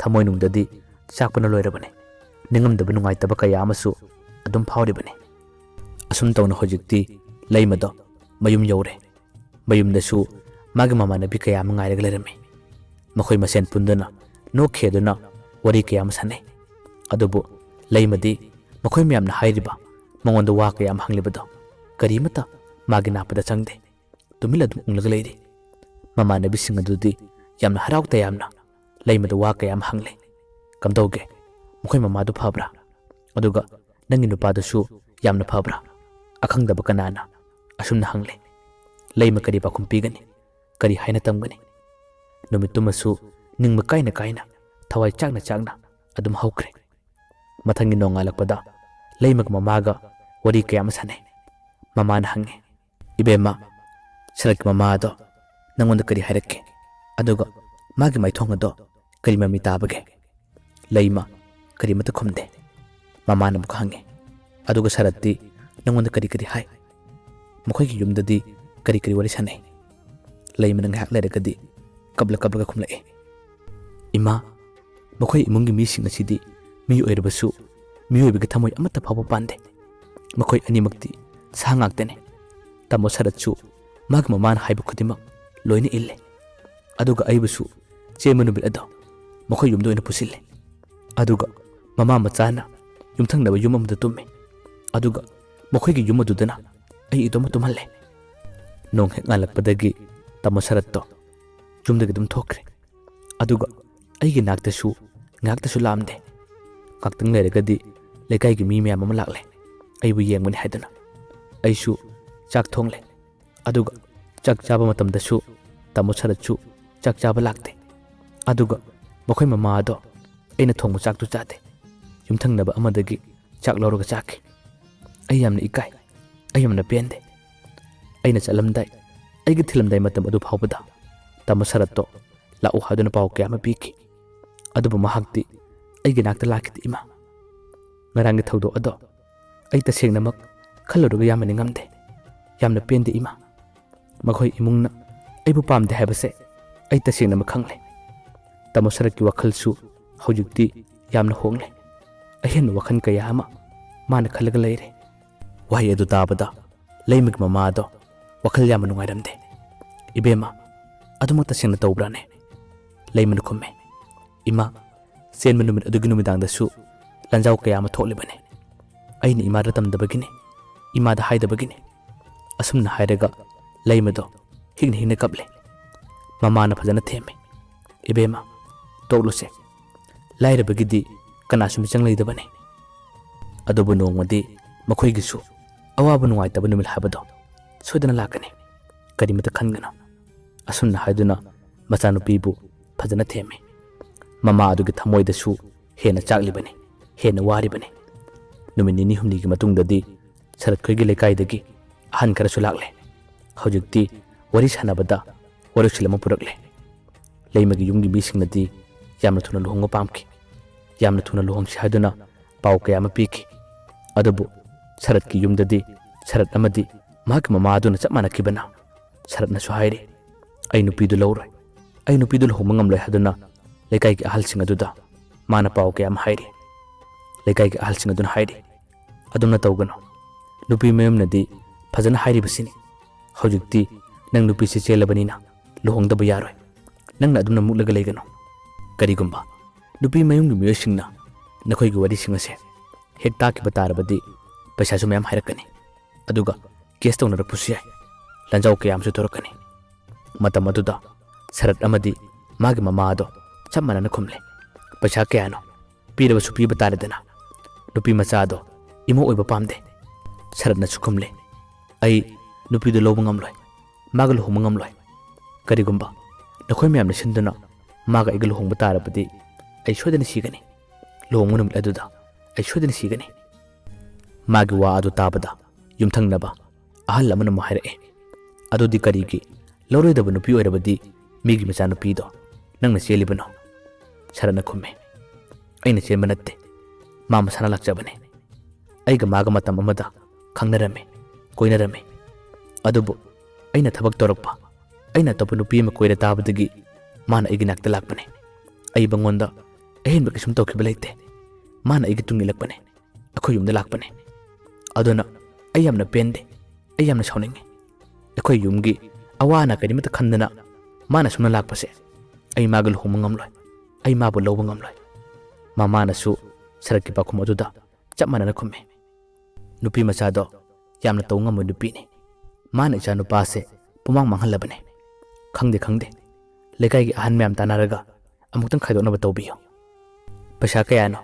ꯊꯃꯣꯏꯅꯨꯡꯗꯗꯤ ꯆꯥꯛꯄꯅ ꯂꯣꯏꯔꯕꯅꯤ꯫ ꯅꯤꯡꯉꯝꯗꯕ ꯅꯨꯡꯉꯥꯏꯇꯕ ꯀꯌꯥ ꯑꯃꯁꯨ ꯑꯗꯨꯝ ꯐꯥꯎꯔꯤꯕꯅꯤ꯫ ꯑꯁꯨꯝ ꯇꯧꯅ ꯍꯧꯖꯤꯛꯇꯤ ꯂꯩꯃꯗꯣ ꯃꯌꯨꯝ ꯌꯧꯔꯦ꯫ ꯃꯌꯨꯝꯗꯁꯨ ꯃꯥꯒꯤ ꯃꯃꯥꯟꯅꯕꯤ ꯀꯌꯥ ꯑꯃ ꯉꯥꯏꯔꯒ ꯂꯩꯔꯝꯃꯤ꯫ ꯃꯈꯣꯏ ꯃꯁꯦꯟ ꯄꯨꯟꯗꯨꯅ ꯅꯣꯛꯈꯤꯗꯨꯅ ꯋꯥꯔꯤ ꯀꯌꯥ ꯑꯃ ꯁꯥꯟꯅꯩ꯫ ꯑꯗꯨꯕꯨ ꯂꯩꯃꯗꯤ ꯃꯈꯣꯏ ꯃꯌꯥꯝꯅ ꯍꯥꯏꯔꯤꯕ, ꯃꯉꯣꯟꯗ ꯋꯥ ꯀꯌꯥ ꯑꯃ ꯍꯪꯂꯤꯕꯗꯣ ꯀꯔꯤꯃꯠꯇ ꯃꯥꯒꯤ ꯅꯥꯄꯗ ꯆꯪꯗꯦ꯫ ꯇꯨꯃꯤꯟ ꯑꯗꯨꯝ ꯎꯪꯂꯒ ꯂꯩꯔꯤ꯫ ꯃꯃꯥꯟꯅꯕꯤꯁꯤꯡ ꯑꯗꯨꯗꯤ ꯌꯥꯝꯅ ꯍꯔꯥꯎ ꯇꯌꯥꯝꯅ ꯂꯩꯃꯗ ꯋꯥ ꯀꯌꯥ ꯑꯃ ꯍꯪꯂꯦ꯫ "ꯀꯝꯗꯧꯒꯦ? ꯃꯈꯣꯏ ꯃꯃꯥꯗꯨ ꯐꯕ꯭ꯔꯥ? ꯑꯗꯨꯒ ꯅꯪꯒꯤ ꯅꯨꯄꯥꯗꯨꯁꯨ "ꯌꯥꯝꯅ ꯐꯕ꯭ꯔꯥ?" ꯑꯈꯪꯗꯕ ꯀꯅꯥꯅ ꯑꯁꯨꯝꯅ ꯍꯪꯂꯦ꯫ ꯂꯩꯃ ꯀꯔꯤ ꯄꯥꯎꯈꯨꯝ ꯄꯤꯒꯅꯤ? ꯀꯔꯤ ꯍꯥꯏꯅ ꯇꯝꯒꯅꯤ? ꯅꯨꯃꯤꯠꯇꯨꯃꯁꯨ ꯅꯤꯡꯕ ꯀꯥꯏꯅ ꯀꯥꯏꯅ, ꯊꯋꯥꯏ ꯆꯥꯛꯅ ꯆꯥꯛꯅ ꯑꯗꯨꯝ ꯍꯧꯈ꯭ꯔꯦ꯫ ꯃꯊꯪꯒꯤ ꯅꯣꯡꯉꯥꯜꯂꯛꯄꯗ ꯂꯩꯃꯒ ꯃꯃꯥꯒ ꯋꯥꯔꯤ ꯀꯌꯥ ꯑꯃ ꯁꯥꯟꯅꯩ꯫ ꯃꯃꯥꯅ ꯍꯪꯉꯤ, "ꯏꯕꯦꯝꯃ, ꯁꯔꯠꯀꯤ ꯃꯃꯥ ꯑꯗꯣ ꯅꯪꯉꯣꯟꯗ ꯀꯔꯤ ꯍꯥꯏꯔꯛꯀꯦ? ꯑꯗꯨꯒ ꯃꯥꯒꯤ ꯃꯥꯏꯊꯣꯡ ꯑꯗꯣ ꯀꯔꯤ ꯃꯃꯤ ꯇꯥꯕꯒꯦ?" ꯂꯩꯃ ꯀꯔꯤꯃꯠꯇ ꯈꯨꯝꯗꯦ꯫ ꯃꯃꯥꯅ ꯑꯃꯨꯛ ꯍꯪꯉꯤ, "ꯑꯗꯨꯒ ꯁꯔꯠꯇꯤ ꯅꯪꯉꯣꯟꯗ ꯀꯔꯤ ꯀꯔꯤ ꯍꯥꯏ? ꯃꯈꯣꯏꯒꯤ ꯌꯨꯝꯗꯗꯤ ꯀꯔꯤ ꯀꯔꯤ ꯋꯥꯔꯤ ꯁꯥꯟꯅꯩ?" ꯂꯩꯃꯅ ꯉꯥꯏꯍꯥꯛ ꯂꯩꯔꯒꯗꯤ ꯀꯞꯂ ꯀꯞꯂꯒ ꯈꯨꯝꯂꯛꯏ, "ꯏꯃꯥ, ꯃꯈꯣꯏ ꯏꯃꯨꯡꯒꯤ ꯃꯤꯁꯤꯡ ꯑꯁꯤꯗꯤ ꯃꯤ ꯑꯣꯏꯔꯕꯁꯨ ꯃꯤꯑꯣꯏꯕꯒꯤ ꯊꯃꯣꯏ ꯑꯃꯠꯇ ꯐꯥꯎꯕ ꯄꯥꯟꯗꯦ꯫ ꯃꯈꯣꯏ ꯑꯅꯤꯃꯛꯇꯤ ꯁꯥ ꯉꯥꯛꯇꯅꯤ꯫ ꯇꯥꯃꯣ ꯁꯔꯠꯁꯨ ꯃꯥꯒꯤ ꯃꯃꯥꯅ ꯍꯥꯏꯕ ꯈꯨꯗꯤꯡꯃꯛ ꯂꯣꯏꯅ ꯏꯜꯂꯦ꯫ ꯑꯗꯨꯒ ꯑꯩꯕꯨꯁꯨ ꯆꯦꯟꯕ ꯅꯨꯃꯤꯠ ꯑꯗꯣ ꯃꯈꯣꯏ ꯌꯨꯝꯗ ꯑꯣꯏꯅ ꯄꯨꯁꯤꯜꯂꯦ꯫ ꯑꯗꯨꯒ ꯃꯃꯥ ꯃꯆꯥꯅ ꯌꯨꯝꯊꯪꯅꯕ ꯌꯨꯝ ꯑꯃꯗ ꯇꯨꯝꯃꯤ꯫ ꯑꯗꯨꯒ ꯃꯈꯣꯏꯒꯤ ꯌꯨꯝ ꯑꯗꯨꯗꯅ ꯑꯩ ꯏꯇꯣꯝꯇ ꯇꯨꯝꯍꯜꯂꯦ꯫ ꯅꯣꯡ ꯍꯦꯛ ꯉꯥꯜꯂꯛꯄꯗꯒꯤ ꯇꯥꯃꯣ ꯁꯔꯠꯇꯣ ꯌꯨꯝꯗꯒꯤ ꯑꯗꯨꯝ ꯊꯣꯛꯈ꯭ꯔꯦ꯫ ꯑꯗꯨꯒ ꯑꯩꯒꯤ ꯅꯥꯛꯇꯁꯨ ꯉꯥꯏꯍꯥꯛꯇꯁꯨ ꯂꯥꯛꯑꯝꯗꯦ꯫ ꯉꯥꯛꯇꯪ ꯂꯩꯔꯒꯗꯤ ꯂꯩꯀꯥꯏꯒꯤ ꯃꯤ ꯃꯌꯥꯝ ꯑꯃ ꯂꯥꯛꯂꯦ, ꯑꯩꯕꯨ ꯌꯦꯡꯕꯅꯤ ꯍꯥꯏꯗꯨꯅ꯫ ꯑꯩꯁꯨ ꯆꯥꯛ ꯊꯣꯡꯂꯦ꯫ ꯑꯗꯨꯒ ꯆꯥꯛ ꯆꯥꯕ ꯃꯇꯝꯗꯁꯨ ꯇꯥꯃꯣ ꯁꯔꯠꯁꯨ ꯆꯥꯛ ꯆꯥꯕ ꯂꯥꯛꯇꯦ꯫ ꯑꯗꯨꯒ ꯃꯈꯣꯏ ꯃꯃꯥ ꯑꯗꯣ ꯑꯩꯅ ꯊꯣꯡꯕ ꯆꯥꯛꯇꯨ ꯆꯥꯗꯦ꯫ ꯌꯨꯝꯊꯪꯅꯕ ꯑꯃꯗꯒꯤ ꯆꯥꯛ ꯂꯧꯔꯒ ꯆꯥꯈꯤ꯫ ꯑꯩ ꯌꯥꯝꯅ ꯏꯀꯥꯏ꯫ ꯑꯩ ꯌꯥꯝꯅ ꯄꯦꯟꯗꯦ꯫ ꯑꯩꯅ ꯆꯠꯂꯝꯗꯥꯏ, ꯑꯩꯒꯤ ꯊꯤꯜꯂꯝꯗꯥꯏ ꯃꯇꯝ ꯑꯗꯨ ꯐꯥꯎꯕꯗ ꯇꯥꯃꯣ ꯁꯔꯠꯇꯣ ꯂꯥꯛꯎ ꯍꯥꯏꯗꯨꯅ ꯄꯥꯎ ꯀꯌꯥ ꯑꯃ ꯄꯤꯈꯤ꯫ ꯑꯗꯨꯕꯨ ꯃꯍꯥꯛꯇꯤ ꯑꯩꯒꯤ ꯅꯥꯛꯇ ꯂꯥꯛꯈꯤꯗꯦ, ꯏꯃꯥ꯫ ꯉꯔꯥꯡꯒꯤ ꯊꯧꯗꯣꯛ ꯑꯗꯣ ꯑꯩ ꯇꯁꯦꯡꯅꯃꯛ ꯈꯜꯂꯨꯔꯒ ꯌꯥꯝꯅ ꯅꯤꯡꯉꯝꯗꯦ꯫ ꯌꯥꯝꯅ ꯄꯦꯟꯗꯦ, ꯏꯃꯥ꯫ ꯃꯈꯣꯏ ꯏꯃꯨꯡꯅ ꯑꯩꯕꯨ ꯄꯥꯝꯗꯦ ꯍꯥꯏꯕꯁꯦ ꯑꯩ ꯇꯁꯦꯡꯅꯃꯛ ꯈꯪꯂꯦ꯫ ꯇꯥꯃꯣ ꯁꯔꯠꯀꯤ ꯋꯥꯈꯜꯁꯨ ꯍꯧꯖꯤꯛꯇꯤ ꯌꯥꯝꯅ ꯍꯣꯡꯂꯦ꯫ ꯑꯍꯦꯟꯕ ꯋꯥꯈꯜ ꯀꯌꯥ ꯑꯃ ꯃꯥꯅ ꯈꯜꯂꯒ ꯂꯩꯔꯦ꯫" ꯋꯥꯍꯩ ꯑꯗꯨ ꯇꯥꯕꯗ ꯂꯩꯃꯒꯤ ꯃꯃꯥ ꯑꯗꯣ ꯋꯥꯈꯜ ꯌꯥꯝꯅ ꯅꯨꯡꯉꯥꯏꯔꯝꯗꯦ꯫ "ꯏꯕꯦꯝꯃ, ꯑꯗꯨꯃꯛ ꯇꯁꯦꯡꯅ ꯇꯧꯕ꯭ꯔꯥꯅꯦ?" ꯂꯩꯃꯅ ꯈꯨꯝꯃꯦ, "ꯏꯃꯥ, ꯆꯦꯟꯕ ꯅꯨꯃꯤꯠ ꯑꯗꯨꯒꯤ ꯅꯨꯃꯤꯗꯥꯡꯗꯁꯨ ꯂꯥꯟꯖꯥꯎ ꯀꯌꯥ ꯑꯃ ꯊꯣꯛꯂꯤꯕꯅꯤ꯫ ꯑꯩꯅ ꯏꯃꯥꯗ ꯇꯝꯗꯕꯒꯤꯅꯤ, ꯏꯃꯥꯗ ꯍꯥꯏꯗꯕꯒꯤꯅꯤ꯫" ꯑꯁꯨꯝꯅ ꯍꯥꯏꯔꯒ ꯂꯩꯃꯗꯣ ꯍꯤꯡꯅ ꯍꯤꯡꯅ ꯀꯞꯂꯦ꯫ ꯃꯃꯥꯅ ꯐꯖꯅ ꯊꯦꯝꯃꯦ, "ꯏꯕꯦꯝꯃ, ꯇꯣꯛꯂꯨꯁꯦ꯫ ꯂꯥꯏꯔꯕꯒꯤꯗꯤ ꯀꯅꯥꯁꯨ ꯃꯤꯆꯪ ꯂꯩꯇꯕꯅꯤ꯫" ꯑꯗꯨꯕꯨ ꯅꯣꯡꯃꯗꯤ ꯃꯈꯣꯏꯒꯤꯁꯨ ꯑꯋꯥꯕ ꯅꯨꯡꯉꯥꯏꯇꯕ ꯅꯨꯃꯤꯠ ꯍꯥꯏꯕꯗꯣ ꯁꯣꯏꯗꯅ ꯂꯥꯛꯀꯅꯤ꯫ ꯀꯔꯤꯃꯇ ꯈꯟꯒꯅꯨ꯫ ꯑꯁꯨꯝꯅ ꯍꯥꯏꯗꯨꯅ ꯃꯆꯥꯅꯨꯄꯤꯕꯨ ꯐꯖꯅ ꯊꯦꯝꯃꯤ꯫ ꯃꯃꯥ ꯑꯗꯨꯒꯤ ꯊꯃꯣꯏꯗꯁꯨ ꯍꯦꯟꯅ ꯆꯥꯛꯂꯤꯕꯅꯤ, ꯍꯦꯟꯅ ꯋꯥꯔꯤꯕꯅꯤ꯫ ꯅꯨꯃꯤꯠ ꯅꯤꯅꯤ ꯍꯨꯝꯅꯤꯒꯤ ꯃꯇꯨꯡꯗꯗꯤ ꯁꯔꯠꯈꯣꯏꯒꯤ ꯂꯩꯀꯥꯏꯗꯒꯤ ꯑꯍꯟ ꯈꯔꯁꯨ ꯂꯥꯛꯂꯦ꯫ ꯍꯧꯖꯤꯛꯇꯤ ꯋꯥꯔꯤ ꯁꯥꯟꯅꯕꯗ ꯋꯥꯔꯣꯏꯁꯤꯜ ꯑꯃ ꯄꯨꯔꯛꯂꯦ꯫ ꯂꯩꯃꯒꯤ ꯌꯨꯝꯒꯤ ꯃꯤꯁꯤꯡꯅꯗꯤ ꯌꯥꯝꯅ ꯊꯨꯅ ꯂꯨꯍꯣꯡꯕ ꯄꯥꯝꯈꯤ꯫ ꯌꯥꯝꯅ ꯊꯨꯅ ꯂꯨꯍꯣꯡꯁꯤ ꯍꯥꯏꯗꯨꯅ ꯄꯥꯎ ꯀꯌꯥ ꯑꯃ ꯄꯤꯈꯤ꯫ ꯑꯗꯨꯕꯨ ꯁꯔꯠꯀꯤ ꯌꯨꯝꯗꯗꯤ ꯁꯔꯠ ꯑꯃꯗꯤ ꯃꯍꯥꯛꯀꯤ ꯃꯃꯥ ꯑꯗꯨꯅ ꯆꯞ ꯃꯥꯟꯅꯈꯤꯕꯅ ꯁꯔꯠꯅꯁꯨ ꯍꯥꯏꯔꯤ, "ꯑꯩ ꯅꯨꯄꯤꯗꯨ ꯂꯧꯔꯣꯏ, ꯑꯩ ꯅꯨꯄꯤꯗꯨ ꯂꯨꯍꯣꯡꯕ ꯉꯝꯂꯣꯏ" ꯍꯥꯏꯗꯨꯅ ꯂꯩꯀꯥꯏꯒꯤ ꯑꯍꯜꯁꯤꯡ ꯑꯗꯨꯗ ꯃꯥꯅ ꯄꯥꯎ ꯀꯌꯥ ꯑꯃ ꯍꯥꯏꯔꯤ꯫ ꯂꯩꯀꯥꯏꯒꯤ ꯑꯍꯜꯁꯤꯡ ꯑꯗꯨꯅ ꯍꯥꯏꯔꯤ, "ꯑꯗꯨꯝꯅ ꯇꯧꯒꯅꯨ꯫ ꯅꯨꯄꯤ ꯃꯌꯨꯝꯅꯗꯤ ꯐꯖꯅ ꯍꯥꯏꯔꯤꯕꯁꯤꯅꯤ꯫ ꯍꯧꯖꯤꯛꯇꯤ ꯅꯪ ꯅꯨꯄꯤꯁꯤ ꯆꯦꯜꯂꯕꯅꯤꯅ ꯂꯨꯍꯣꯡꯗꯕ ꯌꯥꯔꯣꯏ꯫ ꯅꯪꯅ ꯑꯗꯨꯝꯅ ꯃꯨꯛꯂꯒ ꯂꯩꯒꯅꯨ꯫ ꯀꯔꯤꯒꯨꯝꯕ ꯅꯨꯄꯤ ꯃꯌꯨꯝꯒꯤ ꯃꯤꯑꯣꯏꯁꯤꯡꯅ ꯅꯈꯣꯏꯒꯤ ꯋꯥꯔꯤꯁꯤꯡ ꯑꯁꯦ ꯍꯦꯛ ꯇꯥꯈꯤꯕ ꯇꯥꯔꯕꯗꯤ ꯄꯩꯁꯥꯁꯨ ꯃꯌꯥꯝ ꯍꯥꯏꯔꯛꯀꯅꯤ꯫ ꯑꯗꯨꯒ ꯀꯦꯁ ꯇꯧꯅꯔꯛꯄꯁꯨ ꯌꯥꯏ꯫ ꯂꯥꯟꯖꯥꯎ ꯀꯌꯥ ꯑꯃꯁꯨ ꯊꯣꯔꯛꯀꯅꯤ꯫" ꯃꯇꯝ ꯑꯗꯨꯗ ꯁꯔꯠ ꯑꯃꯗꯤ ꯃꯥꯒꯤ ꯃꯃꯥ ꯑꯗꯣ ꯆꯞ ꯃꯥꯟꯅꯅ ꯈꯨꯝꯂꯦ, "ꯄꯩꯁꯥ ꯀꯌꯥꯅꯣ? ꯄꯤꯔꯕꯁꯨ ꯄꯤꯕ ꯇꯥꯔꯦꯗꯅ꯫ ꯅꯨꯄꯤ ꯃꯆꯥ ꯑꯗꯣ ꯏꯃꯧ ꯑꯣꯏꯕ ꯄꯥꯝꯗꯦ꯫" ꯁꯔꯠꯅꯁꯨ ꯈꯨꯝꯂꯦ, "ꯑꯩ ꯅꯨꯄꯤꯗꯨ ꯂꯧꯕ ꯉꯝꯂꯣꯏ, ꯃꯥꯒ ꯂꯨꯍꯣꯡꯕ ꯉꯝꯂꯣꯏ꯫ ꯀꯔꯤꯒꯨꯝꯕ ꯅꯈꯣꯏ ꯃꯌꯥꯝꯅ ꯁꯤꯟꯗꯨꯅ ꯃꯥꯒ ꯑꯩꯒ ꯂꯨꯍꯣꯡꯕ ꯇꯥꯔꯕꯗꯤ ꯑꯩ ꯁꯣꯏꯗꯅ ꯁꯤꯒꯅꯤ꯫ ꯂꯨꯍꯣꯡꯕ ꯅꯨꯃꯤꯠ ꯑꯗꯨꯗ ꯑꯩ ꯁꯣꯏꯗꯅ ꯁꯤꯒꯅꯤ꯫" ꯃꯥꯒꯤ ꯋꯥ ꯑꯗꯨ ꯇꯥꯕꯗ ꯌꯨꯝꯊꯪꯅꯕ ꯑꯍꯜ ꯑꯃꯅ ꯑꯃꯨꯛ ꯍꯥꯏꯔꯛꯑꯦ, "ꯑꯗꯨꯗꯤ ꯀꯔꯤꯒꯤ ꯂꯧꯔꯣꯏꯗꯕ ꯅꯨꯄꯤ ꯑꯣꯏꯔꯕꯗꯤ ꯃꯤꯒꯤ ꯃꯆꯥꯅꯨꯄꯤꯗꯣ ꯅꯪꯅ ꯆꯦꯜꯂꯤꯕꯅꯣ?" ꯁꯔꯠꯅ ꯈꯨꯝꯃꯦ, "ꯑꯩꯅ ꯆꯦꯟꯕ ꯅꯠꯇꯦ, ꯃꯥ ꯃꯁꯥꯅ ꯂꯥꯛꯆꯕꯅꯦ꯫ ꯑꯩꯒ ꯃꯥꯒ ꯃꯇꯝ ꯑꯃꯗ ꯈꯪꯅꯔꯝꯃꯤ, ꯀꯣꯏꯅꯔꯝꯃꯤ꯫ ꯑꯗꯨꯕꯨ ꯑꯩꯅ ꯊꯕꯛ ꯇꯧꯔꯛꯄ, ꯑꯩꯅ ꯑꯇꯣꯞꯄ ꯅꯨꯄꯤ ꯑꯃ ꯀꯣꯏꯔ ꯇꯥꯕꯗꯒꯤ ꯃꯥꯅ ꯑꯩꯒꯤ ꯅꯥꯛꯇ ꯂꯥꯛꯄꯅꯦ꯫ ꯑꯩ ꯃꯉꯣꯟꯗ ꯑꯍꯦꯟꯕ ꯀꯩꯁꯨꯝ ꯇꯧꯈꯤꯕ ꯂꯩꯇꯦ꯫ ꯃꯥꯅ ꯑꯩꯒꯤ ꯇꯨꯡ ꯏꯜꯂꯛꯄꯅꯦ, ꯑꯩꯈꯣꯏ ꯌꯨꯝꯗ ꯂꯥꯛꯄꯅꯦ꯫ ꯑꯗꯨꯅ ꯑꯩ ꯌꯥꯝꯅ ꯄꯦꯟꯗꯦ, ꯑꯩ ꯌꯥꯝꯅ ꯁꯥꯎꯅꯤꯡꯉꯤ꯫ ꯑꯩꯈꯣꯏ ꯌꯨꯝꯒꯤ ꯑꯋꯥ ꯑꯅꯥ ꯀꯔꯤꯃꯠꯇ ꯈꯟꯗꯅ ꯃꯥꯅ ꯁꯨꯝꯅ ꯂꯥꯛꯄꯁꯦ ꯑꯩ ꯃꯥꯒ ꯂꯨꯍꯣꯡꯕ ꯉꯝꯂꯣꯏ, ꯑꯩ ꯃꯥꯕꯨ ꯂꯧꯕ ꯉꯝꯂꯣꯏ꯫" ꯃꯃꯥꯅꯁꯨ ꯁꯔꯠꯀꯤ ꯄꯥꯎꯈꯨꯝ ꯑꯗꯨꯗ ꯆꯞ ꯃꯥꯟꯅꯅ ꯈꯨꯝꯃꯤ, "ꯅꯨꯄꯤ ꯃꯆꯥꯗꯣ ꯌꯥꯝꯅ ꯇꯧ ꯉꯝꯕ ꯅꯨꯄꯤꯅꯤ꯫ ꯃꯥꯅ ꯏꯆꯥ ꯅꯨꯄꯥꯁꯦ ꯄꯨꯃꯥꯡ ꯃꯥꯡꯍꯜꯂꯕꯅꯤ꯫ ꯈꯪꯗꯦ, ꯈꯪꯗꯦ꯫ ꯂꯩꯀꯥꯏꯒꯤ ꯑꯍꯟ ꯃꯌꯥꯝ ꯇꯥꯟꯅꯔꯒ ꯑꯃꯨꯛꯇꯪ ꯈꯥꯏꯗꯣꯛꯅꯕ ꯇꯧꯕꯤꯌꯨ꯫ ꯄꯩꯁꯥ ꯀꯌꯥꯅꯣ?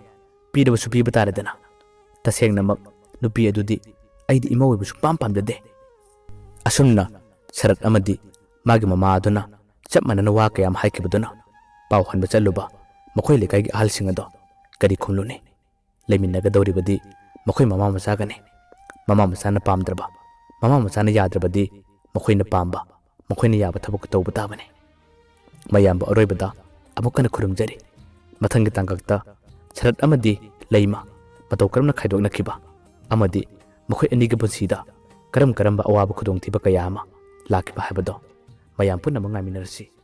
ꯄꯤꯔꯕꯁꯨ ꯄꯤꯕ ꯇꯥꯔꯦꯗꯅ꯫ ꯇꯁꯦꯡꯅꯃꯛ ꯅꯨꯄꯤ ꯑꯗꯨꯗꯤ ꯑꯩꯗꯤ ꯏꯃꯧ ꯑꯣꯏꯕ ꯁꯨꯡꯄꯥꯝ ꯄꯥꯝꯖꯗꯦ꯫ ꯑꯁꯨꯝꯅ ꯁꯔꯠ ꯑꯃꯗꯤ ꯃꯥꯒꯤ ꯃꯃꯥ ꯑꯗꯨꯅ ꯆꯞ ꯃꯥꯟꯅꯅ ꯋꯥ ꯀꯌꯥ ꯑꯃ ꯍꯥꯏꯈꯤꯕꯗꯨꯅ ꯄꯥꯎ ꯍꯟꯕ ꯆꯠꯂꯨꯕ ꯃꯈꯣꯏ ꯂꯩꯀꯥꯏꯒꯤ ꯑꯍꯜꯁꯤꯡ ꯑꯗꯣ ꯀꯔꯤ ꯈꯨꯝꯂꯨꯅꯤ? ꯂꯩꯃꯤꯟꯅꯒꯗꯧꯔꯤꯕꯗꯤ ꯃꯈꯣꯏ ꯃꯃꯥ ꯃꯆꯥꯒꯅꯤ꯫ ꯃꯃꯥ ꯃꯆꯥꯅ ꯄꯥꯝꯗ꯭ꯔꯕ, ꯃꯃꯥ ꯃꯆꯥꯅ ꯌꯥꯗ꯭ꯔꯕꯗꯤ ꯃꯈꯣꯏꯅ ꯄꯥꯝꯕ, ꯃꯈꯣꯏꯅ ꯌꯥꯕ ꯊꯕꯛ ꯇꯧꯕ ꯇꯥꯕꯅꯤ꯫ ꯃꯌꯥꯝꯕꯨ ꯑꯔꯣꯏꯕꯗ ꯑꯃꯨꯛ ꯍꯟꯅ ꯈꯨꯔꯨꯝꯖꯔꯤ꯫ ꯃꯊꯪꯒꯤ ꯇꯥꯡꯀꯛꯇ ꯁꯔꯠ ꯑꯃꯗꯤ ꯂꯩꯃ ꯃꯇꯧ ꯀꯔꯝꯅ ꯈꯥꯏꯗꯣꯛꯅꯈꯤꯕ ꯑꯃꯗꯤ ꯃꯈꯣꯏ ꯑꯅꯤꯒꯤ ꯄꯨꯟꯁꯤꯗ ꯀꯔꯝ ꯀꯔꯝꯕ ꯑꯋꯥꯕ ꯈꯨꯗꯣꯡꯊꯤꯕ ꯀꯌꯥ ꯑꯃ ꯂꯥꯛꯈꯤꯕ ꯍꯥꯏꯕꯗꯣ ꯃꯌꯥꯝ ꯄꯨꯝꯅꯃꯛ ꯉꯥꯏꯃꯤꯟꯅꯔꯁꯤ꯫